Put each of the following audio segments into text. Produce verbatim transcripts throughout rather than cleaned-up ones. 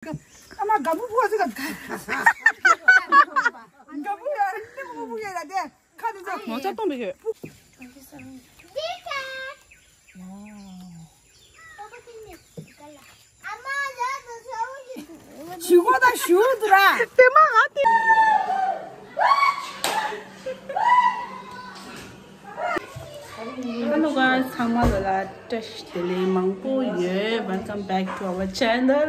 ཨ་མ་དགའ་པོ་བུ་ཟིག་ག་དགའ་པོ་ཡ་རེད་དེ་མོ་བུ་ཡ་ར་དེ་ཁ་དེ་ཚོ་ངོ་ཚ་གཏོང་པའི་ཡོད། ཞུ་གོ་ད་ཞུ་དུ་ར། དེ་མ་ང་དེ། Hello guys, ཚང་མ་ལ་ལ་བཀྲ་ཤིས་བདེ་ལེགས་མང་པོ་ཡོད། Welcome back to our channel.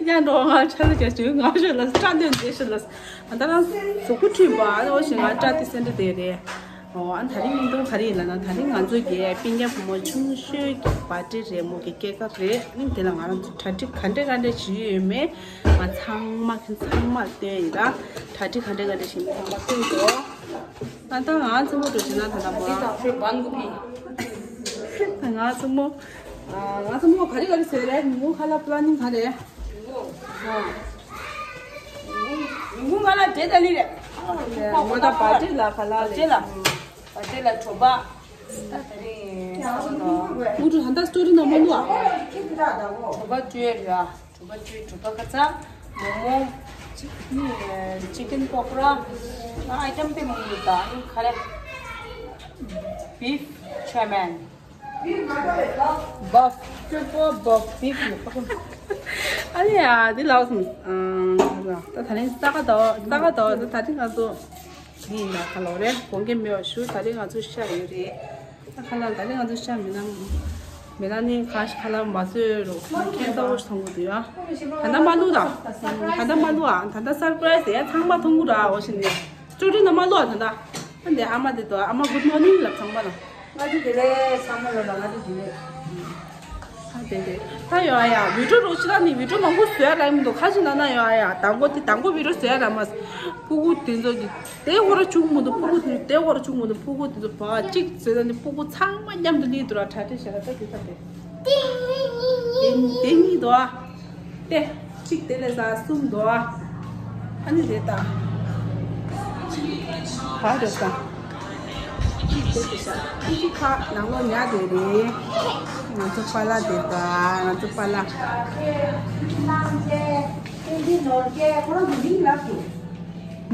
ཡང་འགྲོ་ང་ཆ་ལ་རྒྱ་ཆུ་ང་ཤོད་ལ་སྐྲ་འདོན་བྱེད་ཤོད་ལ། ཨ་ད་རང་གཟུགས་པོ་འཁྲུད་པ་ཨ་འོ་ཞིག་ང་སྐྲ་དེ་སེན་འདྲ་དེ་རེད། ཨོ་ཨ་ད་རིང་ཉིན་ཐོ་ག་རེ་ཡིན་ལ་ན། ད་རིང་ང་ཚོ་གི་སྤུན་ཀྱག་བུ་མོ་ཆུང་ཤོས་ཀྱི་བར་ཌེ་རེད། མོ་གི་སྐྱེས་སྐར་རེད། ཨ་ནི་དེ་ལ་ང་རང་ཚོ་གྲ་སྒྲིག་ག་འདྲས་ག་འདྲས་བྱེད་ཡོད་མེད་ང་ཚང་མ་ཁྱེད་ཚང་མ་སྟོན་ཡིན་ད། གྲ་སྒྲིག་ག་འདྲས་ག་འདྲས་བྱེད་མེད་ཚང་མ་སྟོན་འགྲོ། ད་ལྟ་ང་ཚོ་མོ་འགྲོ་བྱེད་ན་ད་ལྟ་མོ་ང་ཚོ་མོ་ང་ཚོ་མོ་ག་རེ་ག་རེ་བཟོས་རེད། ཉིན་གུང་ཁ་ལག་པླ་ནིང་ག་རེ། ཉིན་གུང་ང་ལ་འབྲས་ད་ལི་རེད། ང་ད་བ་ཏྲི་ལ་ཁ་ལག་ལས། བ་ཏྲི་ལ་བ་ཏྲི་ལ་གྲོ་པ། ད་དེ་རིང་ཨུ་ཏུ་ད་ལྟ་སི་ཊོ་རི་ནང་མ་འདུག་ཨ། གྲོ་པ་བཅུ་ཡོད་རེད་ཨ། གྲོ་པ་བཅུ་ཡོད། གྲོ་པ་ཁ་ཚ། མོག་མོག་ཅི་ནི་ཅི་ཀན་པོ་ཀོ་ར། ཨ་ཨའི་ཊམ་དེ་མང་པོ་འདུག་ད་ཨ་ནི་ཁ་རེ། བིཕ་ཆོ་མན། བིཕ་ཅོ་པོ་བོག་བིཕ་ཡོད། ཨ་ལེ་ཡ་འདི་ལའོ་སམ། ད་ད་རིང་ས་ག་དོ་ས་ག་དོ་ད་ད་རིང་ང་ཚོ་འདི་ཡིན་ན་ཁ་ལོ་རེད། དགོངས་འགལ་མེད་པ་ཞུ། ད་རིང་ང་ཚོ་ཤ་ཡོད་རེད། ད་ཁ་ལ་ད་རིང་ང་ཚོ་ཤ་མི་ན་མི་ན་ནི་ཁ་ཤ་ཁ་ལ་མ་བཟོས་རོགས་ཁྱེད་ཚ་བོ་ཞིག་མཐོང་གི་འདུག་ཡ། ད་ད་མ་ལུ་ད་ད་ད་མ་ལུ་ཨ། ད་ད་སར་པ་རའི་ཛི་ཡ་ཚང་མ་མཐོང་གི་ར་འོ་ཞིག་ནས་སྤྲོ་སྤྲོ་ན་མ་ལུ་ཨ། ད་ད་ཨ་འདི་ཨ་མ་དེ་དོ་ཨ་མ་གུད་མོར་ནིང་ལབ་ཚང་མ་ལ། ང་ཚོ་དེ་ལས་ཚང་མ་ལ་ལ་ང་ཚོ་དེ་ལས། ཨ་དེ་དེ་ད་ཡོ་ཨ་ཡ་བི་ཌིའོ་རོགས་ཅི་ད་ནི་བི་ཌིའོ་མང་པོ་བཟོས་ཡ་ར་མི་འདུག་ཁ་ཅིག་ན་ན་ཡོ་ཨ་ཡ་དང་པོ་དེ་དང་པོ་བི་ཌིའོ་བཟོས་ཡ་ར་མ། ཕྲུ་གུ་དེ་ཚོ་གི་དེ་ཧོ་ར་བཅུག་མི་འདུག་ཕྲུ་གུ་དེ་དེ་ཧོ་ར་བཅུག་མི་འདུག་ཕྲུ་གུ་དེ་ཚོ་བ་གཅིག་བཟོས་ད་ནི་ཕྲུ་གུ་ཚང་མ་མཉམ་དུ་ལི་འདུག་ར་ཁྲ་ཁྲེ་ཤ་ར་ད་དེ་ད་དེ། དེ་གཉིས་འདུག་ཨ། ཏེ། གཅིག་དེ་ལས་ས་གསུམ་འདུག་ཨ། ཨ་ནི་རེད་ད། ག་རེད་ས། གཅིག་དེ་དེ་ས་ཨ་གཅིག་ཁ་ནང་ལོགས་ཉལ་དེ་རེད། ང་ཚོ་པཱ་ལགས་དེ་ད་ང་ཚོ་པཱ་ལགས།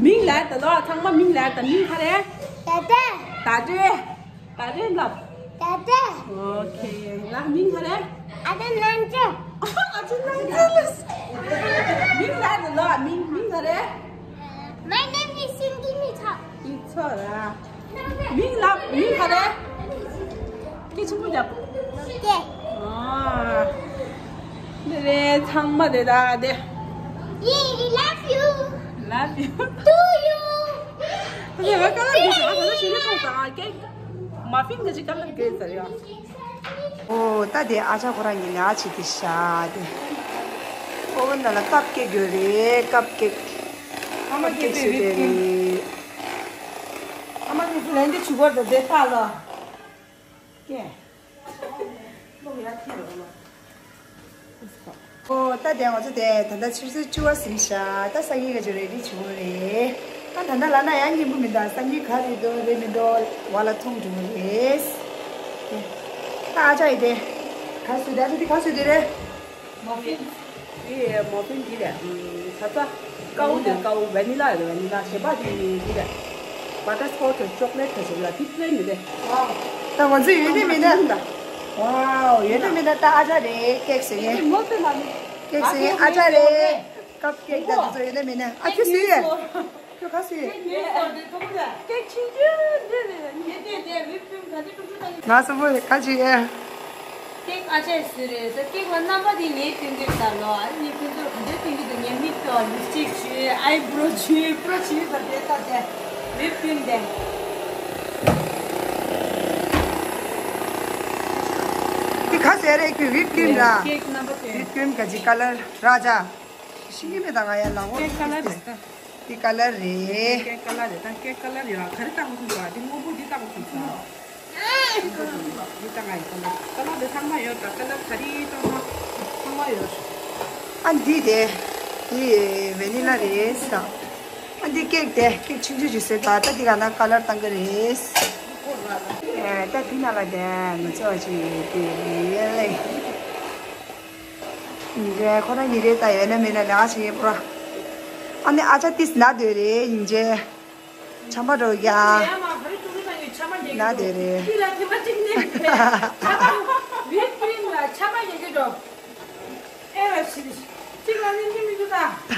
མིང་ལབ་དེ་ལོ་ཚང་མ་མིང་ལབ་ད། མིང་ག་རེ། ད་ལྟ། ད་ལྟ། ད་རེ་ལབ། ད་ལྟ། ཨོ་ཁེ། ལགས་མིང་ག་རེ། ཨ་ཏི་ནང་ཅན། ཨ་ཏི་ནང་ཅན་ལགས། མིང་ལ་ནི་ལ་མིང་མིང་ག་རེ། My name is Singing Mitha. ཡིག་ཚོགས་ར། མིང་ལ་མིང་ག་རེ། སྐད་ཆེན་པོ་རྒྱབ། ཏེ། ཨ། འདི་རེད་ཚང་མ་དེ་ད་དེ། Yeah, we love you. Love you. Do you? ད་དེ་ང་ཀ་ལ་འདི་ང་ད་ད་ཞིག་ལས་ཐོག་ད་ང་སྐད། མ་ཕིན་ག་ཅིག་ཀ་ལ་གེ་ཟེར་ཡ། ཨོ་ད་དེ་ཨ་ཅག་ཁོ་རང་གཉིས་ལ་ཨ་ཅིག་དེ་ཤ་དེ། ཨོ་ན་ལ་ཀབ་ཀེག་ཡོད་རེད། ཀབ་ཀེག་ཨ་མ་ཀེག་ཞིག་དེ་རེད། ཨ་མ་ཀེག་ལན་དེ་ཆུ་བར་དུ་དེ་ལྟ་ལ། ཀེ། ཨོ་ད་དེ་ང་ཚོ་དེ་ད་ལྟ་ཆུ་ཚོད་བཅུ་པ་ཟིན་ཤག་ད་སང་ཉིན་ག་ཅིག་རེ་ཌི་བྱེད་དགོས་རེད། ད་ད་ལྟ་ལབ་ན་ཡང་སྙན་པོ་མི་འདུག་སང་ཉིན་ག་རེ་འདུག་རེད་མི་འདུག་བ་ལ་མཐོང་འགྲོ་གི་རེད། ད་ཨ་ཅག་ཡིན་དེ། ག་སུ་དེ་ཨ་ཅག་དེ་ག་སུ་དེ་རེད། མོ་ཕིན། དེ་མོ་ཕིན་འདི་རེད། ཨུམ། ད་ལྟ་ཀའུ་དེ་ཀའུ་ཝེ་ནི་ལ་རེད། ཝེ་ནི་ལ་ཞེས་པ་དེ་འདི་རེད། བ་ཊར་སི་ཀོ་ཆི་དང་ཅོག་ལེ་ཊི་དང་བྱས་ལ་དེ་པི་ལེན་ནི་རེད། ད་ང་ཚོ་ཡོད་ནི་མིན་ན། ཝའོ་ཡོད་ནི་མིན་ན་ད་ཨ་ཅག་རེད་ཀེག་ཟེར་མཁན། ཀེག་ཟེར་མཁན་ཨ་ཅག་རེད། ཀབ་ཀེག་ད་དེ་ཚོ་ཡོད་ནི་མིན་ན་ཨ་ཁྱོད་སུ་ཡོད། ཁྱོད་ག་སུ་ཡོད། ཀེག་ཆུང་ཆུང་འདི་རེད། ང་ཚོ་བོད་ཁ་ཅིག་ཨེ། ཀེག་ཨ་ཅག་སུ་རེད་ཟེར། ཀེག་ལ་རྣམ་པ་དེ་ངས་སྟོན་གྱི་ད་ལོ། ཨ་ནི་ཁོ་ཚོར་ག་འདྲ་སྟོན་གྱི་འདུག་ངས་མིག་ཏོ་ལིབ་སི་ཊིག་བྱུས་ཨའི་བྷོ་རོ་བྱུས་ཕུ་རོ་བྱུས་ཟེར་དེ་ལྟ་དེ་ཝིབ་ཀྲིམ་དེ། དེ་ག་ཟེར་རེད་ཁྱོད་ཝིབ་ཀྲིམ་ལ། ཀེག་རྣམ་པ་དེ། ཝིབ་ཀྲིམ་ག་ཅི་ཀ་ལར་ར་ཇ། ཤེས་ཀྱི་མེད་ད་ང་ཡང་ལ་འོ། ཀེག་ཀ་ལར་རེད་ད། འདི་ཀ་ལར་རེད། ཀེག་ཀ་ལར་རེད་ད། ཀེག་ཀ་ལར་ཡོད་ཨ། ག་རེ་བཏགས་དགོས་ཀྱི་འདུག་ཨ། འདི་སྔོན་པོ་འདི་བཏགས་དགོས་ཀྱི་འདུག་ཨ། འདི་ད་ང་ཡི་ཀ་ལར་ཀ་ལར་འདི་ཚང་མ་ཡོད་ད། ཀ་ལར་ག་རེ་བཏགས་ན་ཚང་མ་ཡོད། ཨ་འདི་དེ་འདི་ཝེ་ནི་ལ་རེད་ས། ཨ་འདི་ཀེག་དེ་ཀེག་ཆུང་ཆུང་ཞིག་བཟོས་ད། ད་འདི་ག་ན་ཀ་ལར་བཏང་གི་རེད། ཨེ་ད་འདི་ནང་ལ་དེ་ང་ཚོ་ཅིག་དེ་ཡེ་ལེ། ཡིན་རེད། ཁོ་རང་ཡིན་རེད། ད་ཡོད་ན་མེད་ན་ལས་ཀ་བྱེད་ཡས་པོ་ར། ཨ་ནི་ཨ་ཅག་ཏིས་ན་སྡོད་རེད་ཡིན་རྗེས། ཆམ་པ་འགྲོ་ཡ། ན་སྡོད་རེད། ད་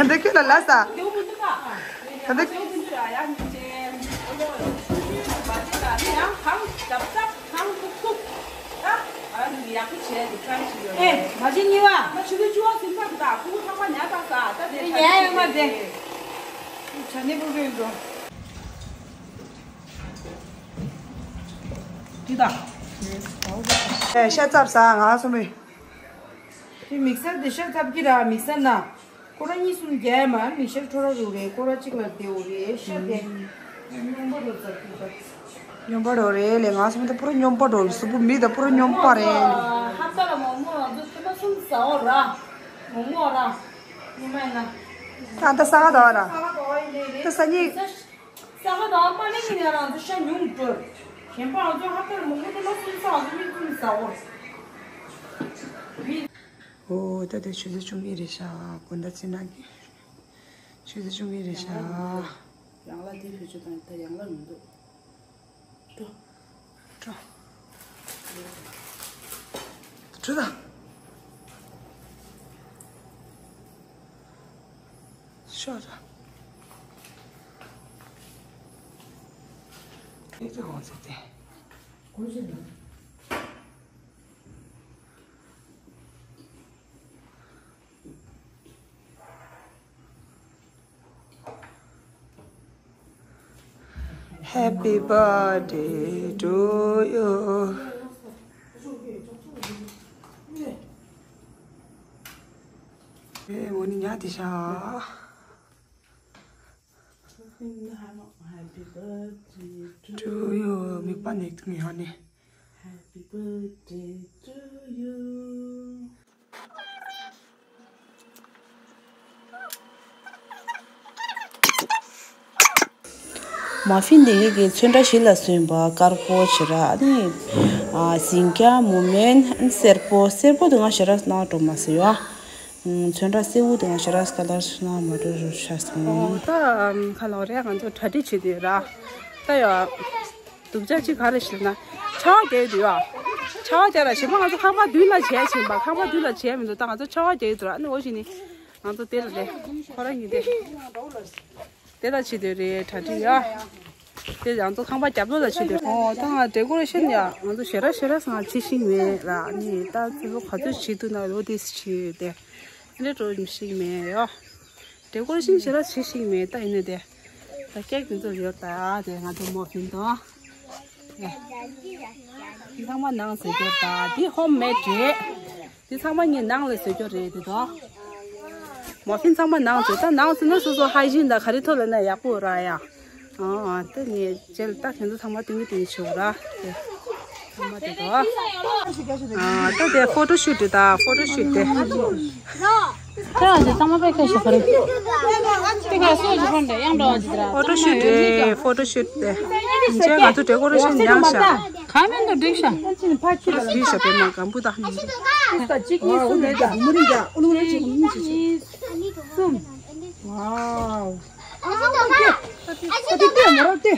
ལྟ་ཁྱོད་ལ་ལབ་ས། ད་ལྟ་ཁྱོད་ལ་ལབ་ས། ཨེ། མ་གཞི་གཉིས་པ། ང་ཆུ་ཚོད་བཅུ་པ་ཟིན་ཚར་འདུག་ད་ཁོ་ཁོ་ཚང་མ་ཉལ་ཚར་ས། ད་དེ་ཉལ་ཡོད་མ་རེད། ཇ་ནི་པུར་གི་འགྲོ། འདི་དང་། ཨེ། ཤ་ཚབ་ས་ང་སོང་མི། དེ་མིག་སར་དེ་ཤ་ཚབ་ཀྱི་ར་མིག་སར་ན། སྐོར་ར་གཉིས་གསུམ་རྒྱག་ཡ་མ་མིག་ཤར་འཕྲོ་ར་རུ་རེད། སྐོར་ར་གཅིག་ལ་བདེ་བོ་རེད། ཤ་དེ་སྙོམས་པོ་རུ་ཚར་ཐུབ་ས། སྙོམས་པོ་རུ་རེད་ལས། ང་སོང་མི་ད་པུ་ར་སྙོམས་པོ་རུ་གཟུགས་པོ་མི་ད་པུ་ར་སྙོམས་པོ་རེད། ཧབ་ཏ་ལ་མོག་མོག་ང་ཚོ་ཐེངས་མ་གསུམ་ཟ་འོ་ར། མོག་མོག་ར། ཉི་མ་ཡིན་ན། ད་ད་ས་ག་ཟླ་བ་ར། ས་ག་ཟླ་བ་ཡིན་ནའི་རེད། ད་ས་གཉིས། ས་ག་ཟླ་བ་པ་ལེ་ཡིན་ན་རང་ཚོ་ཤ་ཉུང་དུ་འགྲོ། གཞན་པ་ང་ཚོ་ཧབ་ཏ་ལ་མོག་མོག་ཐེངས་མ་གསུམ་ཟ། ང་ཚོ་མི་གསུམ་ཟ་འོ། མི། ཨོ་ད་དེ་ཆུ་ཚོད་བཅུ་གཉིས་རེད་ཤག་དགོང་དག་ཚེ་ནག་གི་ཆུ་ཚོད་བཅུ་གཉིས་རེད་ཤག་ཡང་ལ་དེ་བེད་སྤྱོད་བཏང་ད་ཡང་ལ་མི་འདུག་འགྲོ། འགྲོ། འགྲོ་ད། ཤོག་ད། ཨེ་ཙི་ཧོན་ཟེར་ཏེ། Happy birthday to you. ཨེ་འོ་ནི་ཉལ་བསྡད་ཤག Happy birthday to you. མིག་པ་ནས་ཐུག་ཡོང་ནི། Happy birthday to you. མ་ཕིན་དེ་གི་ཚོན་ཁྲ་བཞི་ལ་སོན་པ་དཀར་པོ་ཞེ་དྲག་ཨ་ནི། ཨ་ཟིང་སྐྱ་མོ་མན་སེར་པོ། སེར་པོ་དེ་ང་ཞེ་དྲག་སྣང་འགྲོ་མ་སོང་ཡ། ཚོན་ཁྲ་སེར་པོ་དེ་ང་ཞེ་དྲག་ཀ་ལར་སྣང་མ་འགྲོ་རུ་ཤ་སོང་། ཨོ་ད་ཁ་ལོ་རེ་ང་ཚོ་གྲ་སྒྲིག་བྱེད་དུས་ར། ད་ཡ། སྡུག་ཅག་ཅིག་ག་རེ་ཞིག་ན། ཆར་པ་རྒྱག་ཡོད་དུས་ཡ། ཆར་པ་རྒྱག་ལ་ཞིག་མ་ང་ཚོ་ཁང་པ་མདུན་ལ་བྱས་ཞིག་པ་ཁང་པ་མདུན་ལ་བྱས་མི་འདུག་ད་ང་ཚོ་ཆར་པ་རྒྱག་ཡོད་དུས་ར་ཨ་ནི་འོ་ཞིག་ནི། ང་ཚོ་དེ་ལ་རེད། ཁོ་རང་གཉིས་དེ། དེ་ལ་བྱེད་དུས་རེད་གྲ་སྒྲིག་ཡ། དེ་ང་ཚོ་ཁང་པ་རྒྱབ་ལོགས་ལ་བྱེད་དུས། ཨོ་ད་ང་ཌེ་ཀོ་རེ་ཤན་ཡ་ང་ཚོ་ཞེ་དྲག་ཞེ་དྲག་སང་བྱེད་ཤིང་མེད་ར་ཨ་ནི་ད་ཚེ་ལོ་ག་ཚོད་བྱེད་ཐུབ་ན་ལོ་དེ་བྱེད་ཡོད་དེ། ཨ་ནི་འགྲོ་ཤིང་མེད་ཡ། ཌེ་ཀོ་རེ་ཤན་ཞེ་དྲག་བྱེད་ཤིང་མེད་ད་ཡིན་ནི་དེ། ད་ཀེག་དེ་ཚོ་ཡོད་ད་དེ་ང་ཚོ་མོ་ཕིན་དང་། འདི་ཚང་མ་ནང་བཟོས་རྒྱུ་རེད་ད། འདི་ཧོམ་མེད་རེད། འདི་ཚང་མ་ངས་ནང་ལ་བཟོས་རྒྱུ་རེད་འདི་དོ། མོ་ཕིན་ཚང་མ་ནང་བཟོས་ད་ནང་བཟོས་ན་སོ་སོ་ཧའི་ཇིན་དང་ག་རེ་ཐོག་ལ་ན་ཡག་པོ་ར་ཡ། ཨ་ཨ་ད་ངས་རྗེས་ལ་ད་དེ་ཚོ་ཚང་མ་སྟོན་གི་སྟོན་གི་བྱེད་ར། དེ་ཚང་མ་དེ་དོ། ཨ་ད་དེ་ཕོ་ཊོ་ཤུ་ཊི་རེད་ད་ཕོ་ཊོ་ཤུ་ཊི་དེ། ཁྱེད་རང་ཚོ་གཙང་མ་པའི་སྐད་ཆ་ག་རེ། དེ་ག་སོ་ཞིག་ཕོན་འདྲ་དབྱངས་འདྲ་བ་ཅིག་ར། ཕོ་ཊོ་ཤུ་ཊི་རེད་ཕོ་ཊོ་ཤུ་ཊི་དེ། ཡིན་ཚེ་ང་ཚོ་ཌེ་ཀོ་རེ་ཤན་ཉར་ཤག་གང་མིན་འདུག་འགྲིག་ཤག་ཕ་ཕི་ཤ་པེ་མ་གམ་བུ་དག་གཅིག་གཉིས་གསུམ་རེད་ད། མུ་རི་འདྲ་ཨུ་ལུ་རེ་གཅིག་གཉིས་གཅིག་གཉིས་གསུམ། ཝའོ། ཨ་ཨོ་ཀེ། ཨ་ཏི་ཏི་མོ་རོ་ཏི།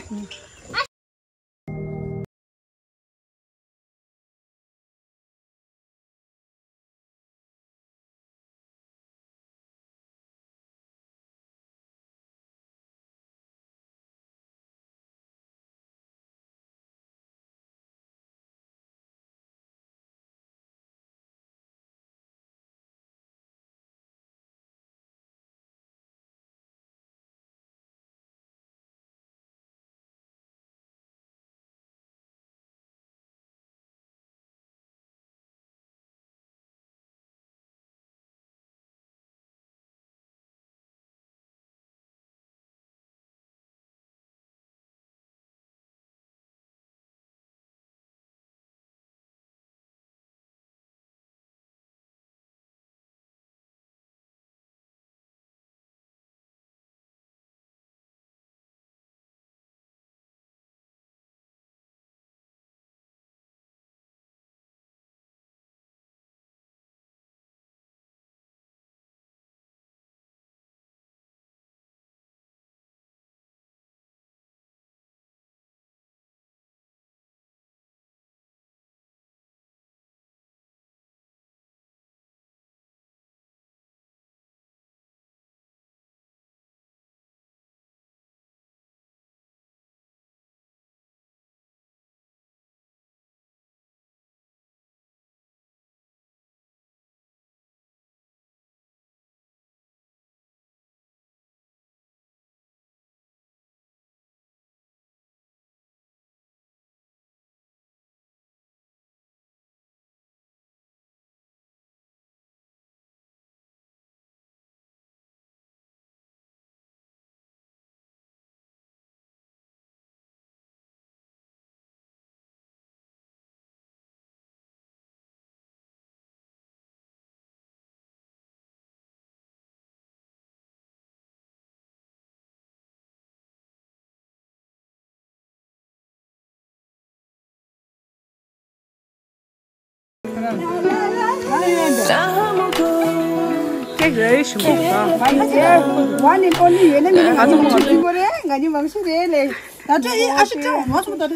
ཁྱེད་རེ་ཞིམ་པོ་ཟ། One and only ཡོད་ན་མི་ང་ཚོ་མང་ཤོས་རེད་ལེ། ད་ལྟ་ཡིན་ཨ་ཤི་ཀྲོ་ང་ཚོ་ད་ལྟ།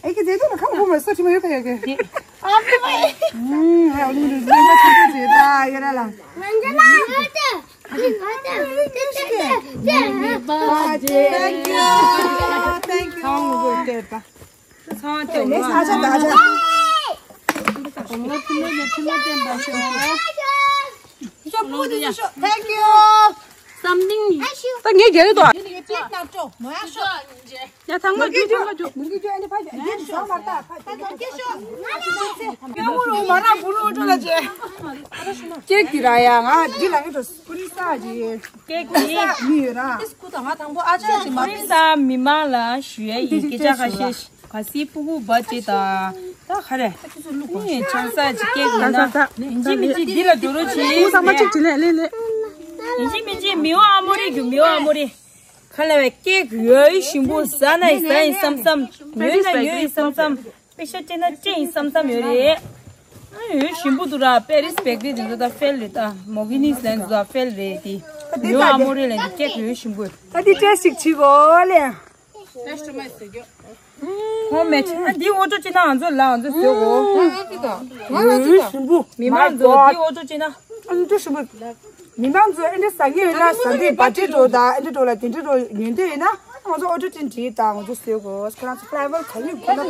ཨེ་ཀི་ཛེ་དུ་ཁམ་ཁོ་མ་སོ་ཆི་མ་ཡོད་ཀ་ཡོད་ཀ་ཨ་མ་ཧ་ལུ་ལུ་ལུ་ལུ་ལུ་ལུ་ལུ་ལུ། Thank you. Thank you. ཚང་མ་ལ་ཐུགས་རྗེ་ཆེ། Thank you. Something. ད་ངས་རྒྱལ་ལ་ཏོ། ཡ་ཚང་མ་རྒྱུགས། ཚང་མ་རྒྱུགས། ཀེག་འདི་ར་ཡ་ང་འདི་ལ་ངས་ཀྲོ་སྐུ་རི་ས་ཅི། ཀེག་འདི་མི་ཡོད་ར། སྐུ་ད་ང་དང་པོ་ཨ་ཅག་ཅིག་མ་སྐུ་རི་ས་མི་མང་ལ་ཞུ་ཡ་ཡིན། སྐད་ཆ་ཁ་ཤས་ཤིག་ག་སི་སྤུ་གུ་བ་ཅི་ད་ད་ཁ་རེ། ངས་ཆང་ས་ཅིག་ཀེག་ལ་ན། ཡིན་གཅིག་མིན་གཅིག་འདི་ལ་འགྲོ་རོགས་བྱེད། སྐུ་ཚང་མ་གཅིག་བྱེད་ལེ་ལེ་ལེ། ཡིན་གཅིག་མིན་གཅིག་མི་དབང་ཨ་མོ་རི་རྒྱུ་མི་དབང་ཨ་མོ་རི། ཁ་ལ་བའི་ཀེག་ཡོད་ཞིམ་པོ་ཟ་ན་ཡི་ཟ་ཡིན་བསམ་བསམ། ཉོས་ན་ཉོས་ཡིན་བསམ་བསམ། པེ་ཤ་སྤྲད་ན་སྤྲད་ཡིན་བསམ་བསམ་ཡོད་རེད། ཨ་ཡོད་ཞིམ་པོ་འདུག་ར། པེ་རིས་བེག་རི་དེ་ཚོ་ད་ཧྥེལ་རེད། ད་མོ་གི་ནིས་ལན་ཚོ་ད་ཧྥེལ་རེད། དེ་ཉོ་ཨ་མོ་རེ་ལན་དེ་ཀེག་ཡོད་ཞིམ་པོ། ད་དེ་ཏྲེ་ཞིག་བྱེད་གོ་ལེ། ཧོམ་མེད། ཨ་འདི་ཨོ་ཊོ་སྤྲད་ན་ང་ཚོ་ལ་ང་ཚོ་བཟོས་གོ། ཡོད་ཞིམ་པོ། མི་མང་ཚོ་འདི་ཨོ་ཊོ་སྤྲད་ན། ཨ་འདི་ཞིམ་པོ། མི་མང་ཚོ་ཨེ་འདྲ་ཟ་གི་ཡོད་ན་ཟ་འདི་བ་ཏྲི་འགྲོ་དང་ཨེ་འདྲ་འགྲོ་ལ་དེ་འདྲ་འགྲོ་ཉོས་འདོད་ཡོད་ན་ང་ཚོ་ཨོ་ཊོ་ཊིན་བྲིས་དང་ང་ཚོ་བཟོས་གོ། ཁོ་རང་ཚོ་ཕ་ལེ་ཝར་ག་ཡོད་ཁོ་ན་ཨོ་ཡ།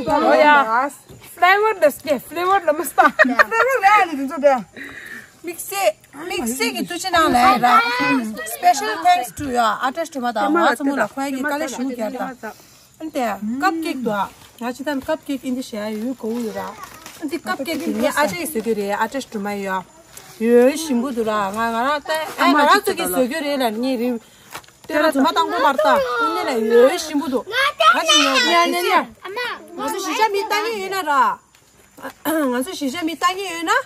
ཕ་ལེ་ཝར་ལ་སྐྱེ་ཕ་ལེ་ཝར་ལ་མི་སྟ། ཕ་ལེ་ཝར་རེད་ཨ་ནི་དེ་ཚོ་དེ། དམིགས་བསལ་དམིགས་བསལ་གྱི་ཐུགས་རྗེ་གནང་ལ་ར། Special thanks to your ཨ་ཏྲེ་སྒྲོལ་མ་དང་ང་ཚོ་མོ་ལ་ཁོང་གི་དཀའ་ལས་ཞུ་རྒྱུ་དང་། ཨ་ནི་དེ་ཀབ་ཀེག་དུ་ཨ། ང་ཅི་ཐན་ཀབ་ཀེག་ཨིན་ཏི་ཞེ་ཡ་ཡོད་གོ་ཡོད་ར། ཨ་ནི་དེ་ཀབ་ཀེག་དེ་ངའི་ཨ་ཅེ་ཡིས་བཟོས་ཀྱི་རེད། ཨ་ཏྲེ་སྒྲོལ་མ་ཡོད་ཡ། ཡོད་ཞིམ་པོ་འདུག་ར། ང་ང་རང་ད་ཨ་ང་རང་ཚོ་གིས་བཟོས་ཀྱི་རེད་ལ་ངའི་རིམ། དེ་ར་ཚོ་མ་བཏང་གོ་མར་ད་ཀུན་ནས་ལ་ཡོད་ཞིམ་པོ་འདུག་ད་ཅི་ཡོད་ཉ་ཉ་ཉ། ང་ཚོ་གཞིས་ཆགས་མི་ལྟ་མཁན་ཡོད་ན་ར། ང་ཚོ་གཞིས་ཆགས་མི་ལྟ་མཁན་ཡོད་ན།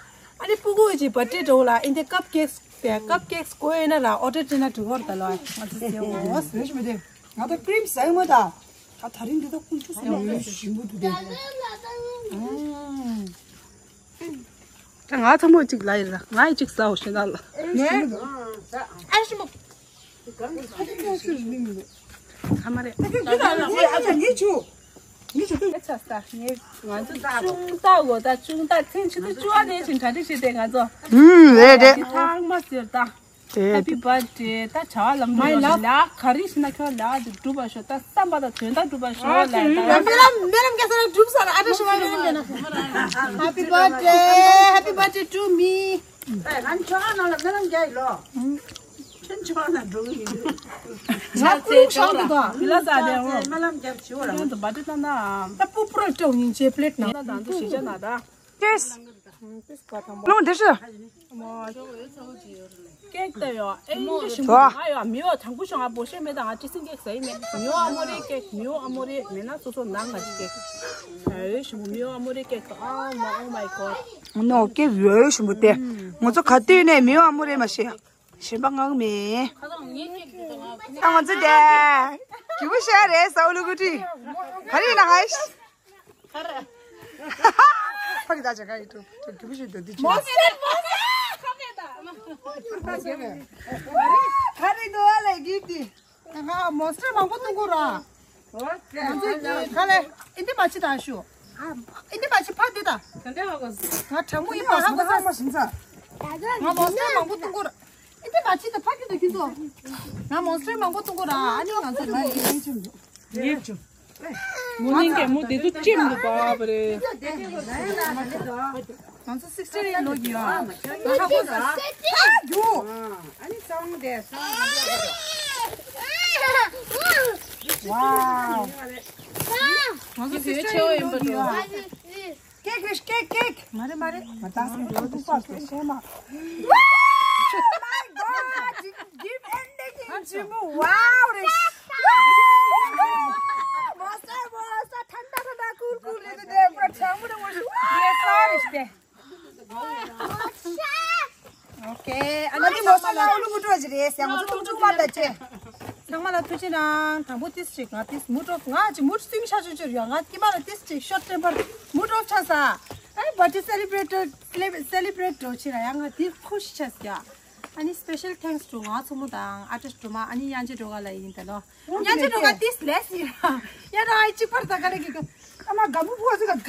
ཨ་ནི་སྤུ་གུ་ཅིག་བར་ཐི་ཌེ་འདྲ་བོ་ལ་ཨིན་དེ་ཀབ་ཀེག་དེ་ཀབ་ཀེག་དགོས་ཡོད་ན་ལ་ཨོ་ཌར་བྱས་ན་འགྲིག་གི་རེད་ད་ལོ། ང་ཚོ་ཟེར་འོ་ཟེར་ཞིག་མི་དེ་ང་ཚོ་ཀི་རིམ་ཟ་ཡོང་མ་ད། ད་ད་རིང་འདི་ད་ཀུན་སྤྱོད་ཟ་ཡོང་ཞིམ་པོ་འདུག་དེ། ད་ང་ཚ་མོ་གཅིག་ལ་ཡིན་ལ་ང་ཡི་གཅིག་ཟའོ་ཞེ་ན་ལ། ཨ་ཞིམ་པོ། ཨ་མ་རེད། ང་ཚོ་ཅུང་ཏ་འོ་ད་ཅུང་ཏ་ཚེ་ཕྱི་དྲོ་བཅུ་པ་ནས་བཞིན་གྲ་སྒྲིག་བྱས་ཏེ་ང་ཚོ། ཧུམ་རེད་རེད། འདི་ཐང་མ་ཟེར་ད། Happy birthday ད་བྱ་བ་ལམ་འགྲོ་ལ་ག་རེ་ཞིག་ན་ཁྱོད་ལ་འདི་འགྲུབ་པ་ཤོག་ད་བསམ་པ་དང་དོན་དག་འགྲུབ་པ་ཤོག་ལ་ད། མེ་ལམ་མེ་ལམ་རྒྱ་ས་ལ་འགྲུབ་ས་ལ་ཨ་ད་ཤི་བ་རེད་མེ་ན། Happy birthday, happy birthday to me. ཨེ་ང་ཁྱོད་ཨ་ནང་ལ་མེ་ལམ་རྒྱ་ཡི་ལོ། ཁྱོད་ཁྱོད་ན་འགྲོ་གི་ཡིན། ང་ཀུ་ཤང་དུ་དང་མི་ལ་ས་དེ་འོ། མེ་ལམ་རྒྱ་བྱི་བ་ལ། ཁྱོད་དུ་བ་དེ་ད་ན། ད་སྤུ་པུ་ར་སྤྲོ་ཡིན་ཅེ་པླེ་ཊི་ནང་། ད་དུ་ཞིག་ཆ་ན་ད། ཏེས། ལོང་དེ་ཤི། ཀེག་ད་ཡོ། ཨེ་ཡིན་ཞིག་ང་ཡོ་མི་ཡོ་དང་པོ་ཤོ་ང་བོ་ཤེ་མེད་ད་ང་ཅི་སིན་ཀེག་ཟ་ཡི་མེད། མི་ཡོ་ཨ་མོ་རེ་ཀེག་མི་ཡོ་ཨ་མོ་རེ་མེད་ན་སོ་སོ་ནང་ང་ཞིག་ཀེག་ཨེ་ཡོ་ཞིག་མི་ཡོ་ཨ་མོ་རེ་ཀེག་ད། ཨ་མ། Oh my god. ནོ་ཀེག་ཡོ་ཞིག་མོ་དེ། ང་ཚོ་ག་དུས་ནས་མི་ཡོ་ཨ་མོ་རེ་མ་ཤེས། གཞན་པ་ངག་མེད། ཨ་ང་ཚོ་དེ། གི་བུ་ཤ་རེད་ས་འུ་ལུ་གུ་ཏི། ག་རེ་ཡིན་ན་ཧའི། ཕ་གི་ད་ཆ་ག་ཡི་ཏུ་གི་བུ་ཤ་དེ་དུ་ཆ། མོ་སི་མོ་སི་ཁ་མེད་ད། ག་རེ་འདུག་ཨ་ལེ་གི་ཏི། ང་མོན་སི་ཊར་མང་པོ་བཏུང་གོ་ར། ང་ཚོའི་གི་ཁ་ལེ་ཨིན་དི་མ་ཕྱི་ད་ཞུ། ཨིན་དི་མ་ཕྱི་ཕ་དུ་ད། ང་དྲང་མོ་ཡིན་པ་ཧ་གོ་ས། ང་མོན་སི་ཊར་མང་པོ་བཏུང་གོ་ར། ཨིན་དི་མ་ཕྱི་ད་ཕ་གི་ད་ཁྱི་ཚོ། ང་མོན་སི་ཊར་མང་པོ་བཏུང་གོ་ར། ཨ་ནི་ང་ཚོ་ལ་ཡིན་ཅིང་། ཡེ་ཅུ། མོ་ནིང་གེ་མོ་དེ་ཚོ་ཅེམ་འདུག་པ་པ་རེད། ང་ཚོ་སིག་སི་ཊི་ལོ་གི་ཡོད། ང་ཧ་གོ་ས། ཨ་ཡུ། ཨ་ནི་སང་དེ་སང་། Wow. ང་ཚོ་སིག་སི་ཊི་ལོ་གི་ཡོད། ཀེག་རེད་ཀེག་ཀེག་མ་རེད་མ་རེད། མ་ད་སེ་ཏུ་པ་སེ་ཤེ་མ། Oh my god! Give ending in Jimbo. Wow རེད། མོ་ས་མོ་ས་ཐན་ད་ཐན་ད་ཀུལ་ཀུལ་རེད་དེ་པ་ཆང་མོ་རེད་མོ་ཤུ། ཡེ་སོ་རི་སྟེ། ཨོ་ཁེ། ཨ་ནི་མོ་ས་ལ་ཨུ་ལུ་གུ་ཏུ་ཅི་རེད་ཟེར་ང་ཚོ་ཏུ་ཅུ་མ་ད་ཅེ། ཚང་མ་ལ་ཐུགས་རྗེ་གནང་། དང་པོ་ཏིས་ཅིག་ང་ཏིས་མུ་ཏོ་ང་ཅི་མུ་ཏོ་སིམ་ཤ་ཅུ་ཅུ་ཡོད། ང་ཀི་མ་ལ་ཏིས་ཅིག་ཤོར་ཊེམ་པར་མུ་ཏོ་ཆ་ས། ཨེ་ པར་ཊི་སེ་ལི་བྷི་རེཊ་སེ་ལི་བྷི་རེཊ་འགྲོ་ཕྱིན་ལ་ཡང་ང་འདིར་ཁུ་ཤི་ཆས་ཀྱ། ཨ་ནི་སི་པེ་ཤལ་ཐེངས་ཊུ་ང་ཚོ་མོ་དང་ཨ་ཏྲ་སྒྲོལ་མ། ཨ་ནི་དབྱངས་ཅན་སྒྲོལ་དཀར་ལ་ཡིན་ད་ལོ། དབྱངས་ཅན་སྒྲོལ་དཀར་ཏིས་ལེས་ཡིན་ར། ཡ་ར་ཨའི་གཅིག་པར་ད་ག་ལ་གི་ག། ཨ་མ་ག་བུ་བུ་ཨ་ཟི་ག་ག།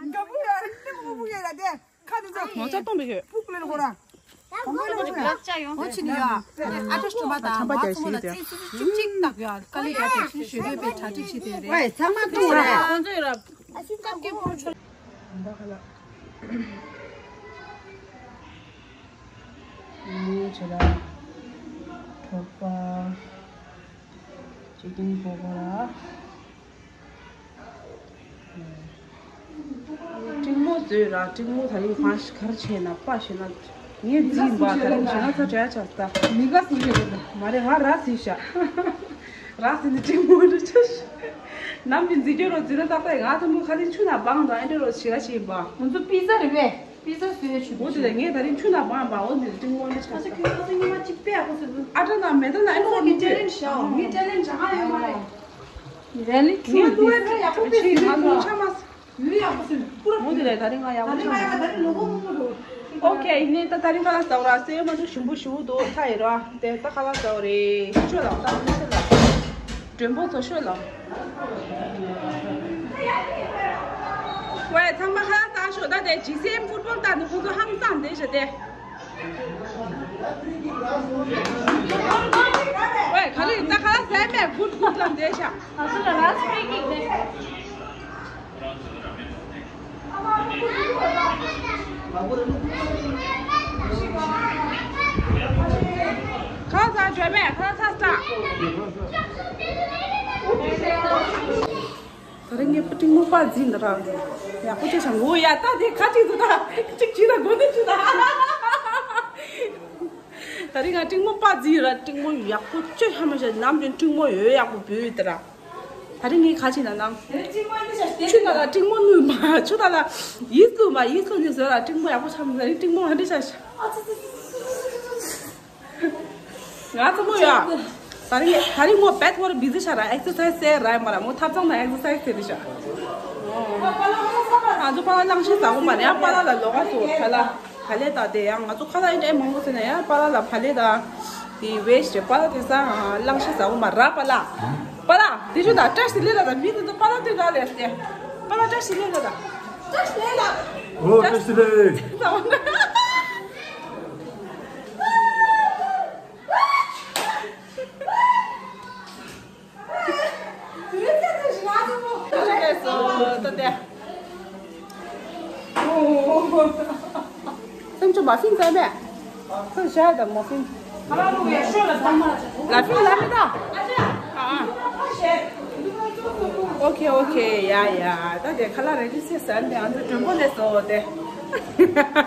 ག་བུ་ཡ་ཏི་བུ་བུ་ཡ་ར་ཏེ། ཁ་ཏི་ཚོ། ངོ་ཚ་གཏོང་པའི་ཡོད། ཕུག་ལེན་ཁོ་ར། གོང་གོ་ལེན་ཁོ་ར། ལག་ཆ་ཡོང་། ཨ་ཏྲ་སྒྲོལ་མ་དང་ང་ཚོ་མོ་ལ་ཚིག་ཚིག་ཅིག་ཅིག་བཏགས་ཡོད། དཀའ་ལས་རྒྱབ་པའི་ཤུ་ཞུ་བའི་པའི་གྲ་སྒྲིག་བྱེད་དེ་རེད། ཝེ་ཚང་མ་ཏུ་ར། ཁོང་ཚོ་ཡོད་ར། སྐབས་ཀྱི་པོ་ཆོ། མོ་ཆེ་ལ། གྲོགས་པ། ཅི་ཀིན་པོ་གོ་ར། ཀྲིང་མོ་བཟོས་ར། ཀྲིང་མོ་ད་རིང་གང་ཞིག་གར་ཆེ་ན་པ་ཞེ་ན། ངས་འཛིན་པ་ད་རིང་ཞེ་ན་ཚ་དྲ་ཆ་ས། མི་ག་སུ་ཞེ་ན་མ་རེད། ང་ར་སི་ཤ། ར་སི་ནི་ཀྲིང་མོ་རི་ཆ་ཤ། ནམ་གྱི་འཛིན་སྐྱོ་རོ་འཛིན་ན་ཏག་ཏག་ང་ཚོ་མོ་ག་རིང་ཆུ་ན་བང་དང་ཨེ་འདྲ་རོ་ཞེ་ག་ཆེ་ཡིན་པ། ང་ཚོ་པི་ཛ་རེད་པས། པི་ཛ་བཟོས་ཆུ། འོ་དེ་ལ་ངས་ད་རིང་ཆུ་ན་བང་བ་འོ་འདི་ཀྲིང་མོ་རི་ཆ་ས། ཁྱོད་ཚོ་ཉི་མ་གཅིག་པས་ཨ་ཁུ་སུ། ཨ་ཏྲ་ན་མེ་ཏ་ན་ཨེ་འདྲ་རོ་མི་ཊེ་ལེན་ཤའོ། མི་ཊེ་ལེན་ཇ་ག་ཡོད་མ་རེད། རེ་ལི་ཁྱོད་ཏུ་ཨེ་འདྲ་ཡག་པོ་པི་ཟི་ང་ལུང་ཆ་མ། ཡུལ་ཡག་པོ་ཟིན། ཀུ་ར། མོ་དེ་ལས་ད་རིང་ང་ཡག་པོ་ཆགས་སོང་། ད་རིང་ང་ཡག་པོ་ཆགས་སོང་། ཨོ་ཁེ། ཡིན་ནའི་ད་ད་རིང་ཁ་ལག་ཟ་བ་ར་སེ་མ་འདུག་ཞིམ་པོ་ཞིམ་པོ་འདུག་ཐ་ཡི་ར། དེ་ད་ཁ་ལག་ཟ་བ་རེད། ཤོད་ལ་ད་མི་ཤོད་ལ། མགྲོན་པོ་ཚོ་ཤོད་ལ། ཝེ་ཚང་མ་ཁ་ལག་ཟ་ཤོག་ད་དེ་ཇི་སི་ཨེམ་ཕུཊ་བོལ་ལྟ་འདུག་ཁོ་ཚོ་ཧང་སང་དེ་བྱ་དེ། ཝེ་ག་ལེ་ད་ཁ་ལག་ཟ་མེད་གུད་གུད་ལ་འདེད་བྱ། ང་ཚོ་ལ་ར་སྤེ་ཀིག་དེ། ཁ་ཚ་བྱོས་མེད་ཁ་ཚ་ཚ། ད་རིང་ངས་པ་ཏྲིང་མོ་པ་འཛིན་འདི་རང་ཡག་པོ་ཅིག་བྱ་ངོ་ཡ། ད་དེ་ཁ་ཅིག་ཏུ་ད་ཅིག་ཅིག་ད་དགོས་ནི་ཅིག་ད། ད་རིང་ང་ཏྲིང་མོ་པ་འཛིན་ར། ཏྲིང་མོ་ཡག་པོ་ཅིག་ཧ་མ་ཤ་ནམ་རྒྱུན་ཏྲིང་མོ་ཡོད་ཡག་པོ་བུད་དེ་ར། ད་རིང་ངས་ཁ་ཆེ་ན་ནང་། ཆུ་ད་ལ་ཏྲིང་མོ་ནུས་མ་ཆུ་ད་ལ་ཡིད་སུ་མ་ཡིད་སུ་ནི་བཟོས་ལ་ཏྲིང་མོ་ཡག་པོ་ཆགས་མ། ད་རིང་ཏྲིང་མོ་ཧ་འདྲི་ཤ་ཤ། ང་ཚོ་མོ་ཡ། ད་རིང་ད་རིང་མོ་བེད་ཧོར་བི་ཟི་ཤ་ར། ཨེག་སར་སའི་སི་ཟེར་ར་མ་ར། མོ་ཐབ་ཚང་ན་ཨེག་སར་སའི་སི་ཟེར་རི་ཤ། ང་ཚོ་པ་ལ་གླང་ཤིང་ཟ་གོ་མ་རེད། ཡང་པ་ལ་ལ་ལོག་ག་སོ་ཐ་ལ། ཕ་ལེ་ད་དེ་ཡང་ང་ཚོ་ཁ་ལག་ཨེ་འདྲ་མང་པོ་ཟེར་ན་ཡང་པ་ལ་ལ་ཕ་ལེ་ད། དེ་ཝེ་ཤ་པ་ལ་དེ་ས་གླང་ཤིང་ཟ་གོ་མ་ར་པ་ལ། པ་ལ་དེ་ཤུ་ད་བཀྲ་ཤིས་ལེ་ལ་ད་མི་དེ་ཚོ་པ་ལ་དེ་ག་ལེ་སྟེ། པ་ལ་བཀྲ་ཤིས་ལེ་ལ་ད། བཀྲ་ཤིས་ལེ་ལ། ཨོ་བཀྲ་ཤིས་ལེ། སེམས་ཆུང་མ་ཕིན་ཙམ་མེད། ཁོས་བཤད་དང་མ་ཕིན། ལ་ཕིན་ལ་མི་ད། ཨོ་ཁེ་ཨོ་ཁེ། ཡ་ཡ། ད་དེ་ཁ་ལག་རེ་ཌི་སེ་ཟན་དེ་ཨ་ཚོ་མགྲོན་པོ་ལས་སོ་དེ།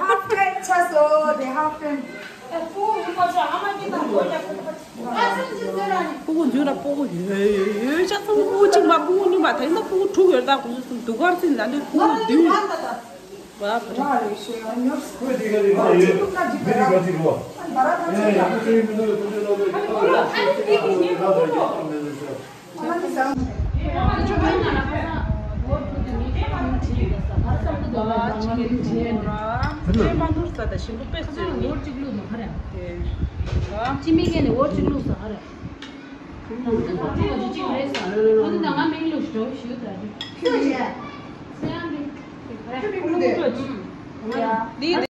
ཧབ་ཕེན་ཆ་སོ་དེ་ཧབ་ཕེན། ཕྲུ་གུ་འཛུལ་ལ་ཕྲུ་གུ་ཡོད་ཡོད་ཡོད་ཅག་ཚང་མ་ཕྲུ་གུ་གཅིག་མ་ཕྲུ་གུ་གཉིས་མ། ད་ཡིན་ན་ཕྲུ་གུ་དྲུག་ཡོད། ད་ཁོང་ཚོ་གསུམ་སྡུག་གར་ཚིག་ལ་འདི་ཕྲུ་གུ་བདུན། བ་བ།